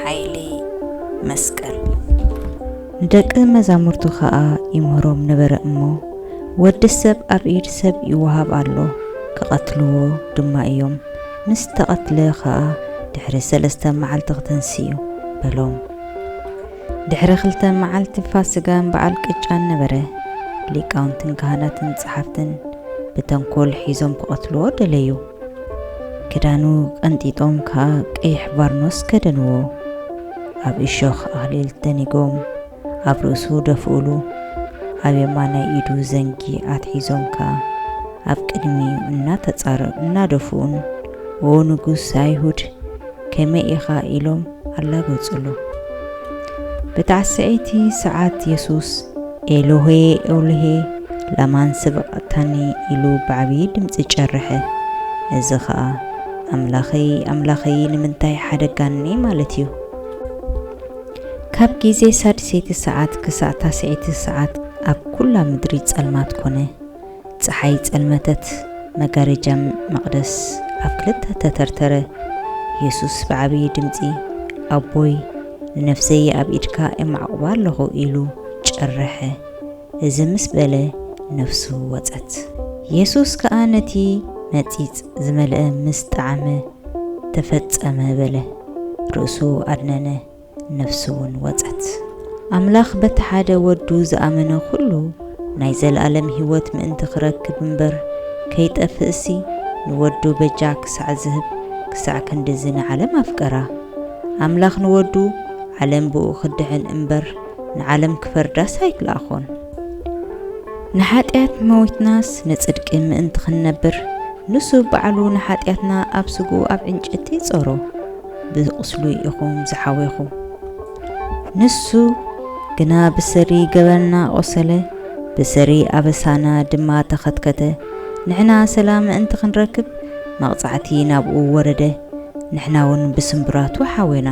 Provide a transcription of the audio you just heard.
ሓይሊ መስቀል። ንደቂ መዛሙርቱ ኸኣ ይምህሮም ነበረ እሞ፣ ወዲ ሰብ ኣብ ኢድ ሰብ ይወሃብ ኣሎ፣ ክቐትልዎ ድማ እዮም። ምስ ተቐትለ ኸኣ ድሕሪ ሰለስተ መዓልቲ ክተንስእ እዩ በሎም። ድሕሪ ክልተ መዓልቲ ፋስጋን በዓል ቅጫን ነበረ። ሊቃውንትን ካህናትን ጸሓፍትን ብተንኮል ሒዞም ክቐትልዎ ደለዩ። ክዳኑ ቀንጢጦም ከኣ ቀይሕ ባርኖስ ከደንዎ። ኣብ እሾኽ ኣኽሊል ደኒጎም ኣብ ርእሱ ደፍኡሉ። ኣብ የማናይ ኢዱ ዘንጊ ኣትሒዞም ከኣ ኣብ ቅድሚኡ እናተጻረዩ እናደፍኡን፣ "ኦ ንጉስ ኣይሁድ፣ ከመይ ኢኻ?" ኢሎም ኣላገጹሉ። ብታስዐይቲ ሰዓት የሱስ፣ "ኤሎሄ፣ ኤሎሄ፣ ላማን ሰበቕታኒ?" ኢሉ ብዓብዪ ድምጺ ጨርሐ። እዚ ኸኣ፣ "ኣምላኸይ፣ ኣምላኸይ፣ ንምንታይ ሓደጋኒ?" ማለት እዩ። ካብ ግዜ ሳድሰይቲ ሰዓት ክሳዕ ታስዐይቲ ሰዓት ኣብ ኩላ ምድሪ ጸልማት ኮነ። ጸሓይ ጸልመተት፣ መጋረጃ መቕደስ ኣብ ክልተ ተተርተረ። የሱስ ብዓብዪ ድምጺ፣ "ኣቦይ፣ ንነፍሰይ ኣብ ኢድካ የማዕቑባ ኣለኹ" ኢሉ ጨርሐ። እዚ ምስ በለ ነፍሱ ወጸት። የሱስ ከኣ ነቲ መጺጽ ዝመልአ ምስ ጠዓመ፣ "ተፈጸመ" በለ። ርእሱ ኣድነነ፣ ነፍሱ እውን ወጸት። ኣምላኽ በቲ ሓደ ወዱ ዝኣመነ ኩሉ ናይ ዘለኣለም ህይወት ምእንቲ ክረክብ እምበር ከይጠፍእሲ፣ ንወዱ በጃ ክሳዕ ዝህብ፣ ክሳዕ ክንድዚ ንዓለም ኣፍቀራ። ኣምላኽ ንወዱ፣ ዓለም ብኡ ክድሕን እምበር ንዓለም ክፈርዳስ ኣይለኣኾን። ንሓጢኣት ሞይትናስ ንጽድቂ ምእንቲ ክንነብር፣ ንሱ ባዕሉ ንሓጢኣትና ኣብ ስግኡ ኣብ ዕንጨቲ ጾሮ። ብቁስሉ ኢኹም ዝሓወኹ። ንሱ ግና ብሰሪ ገበንና ቆሰለ፣ ብሰሪ ኣበሳና ድማ ተኸትከተ። ንሕና ሰላም ምእንቲ ክንረክብ፣ መቕጻዕቲ ናብኡ ወረደ፣ ንሕና እውን ብስምብራቱ ሓዌና።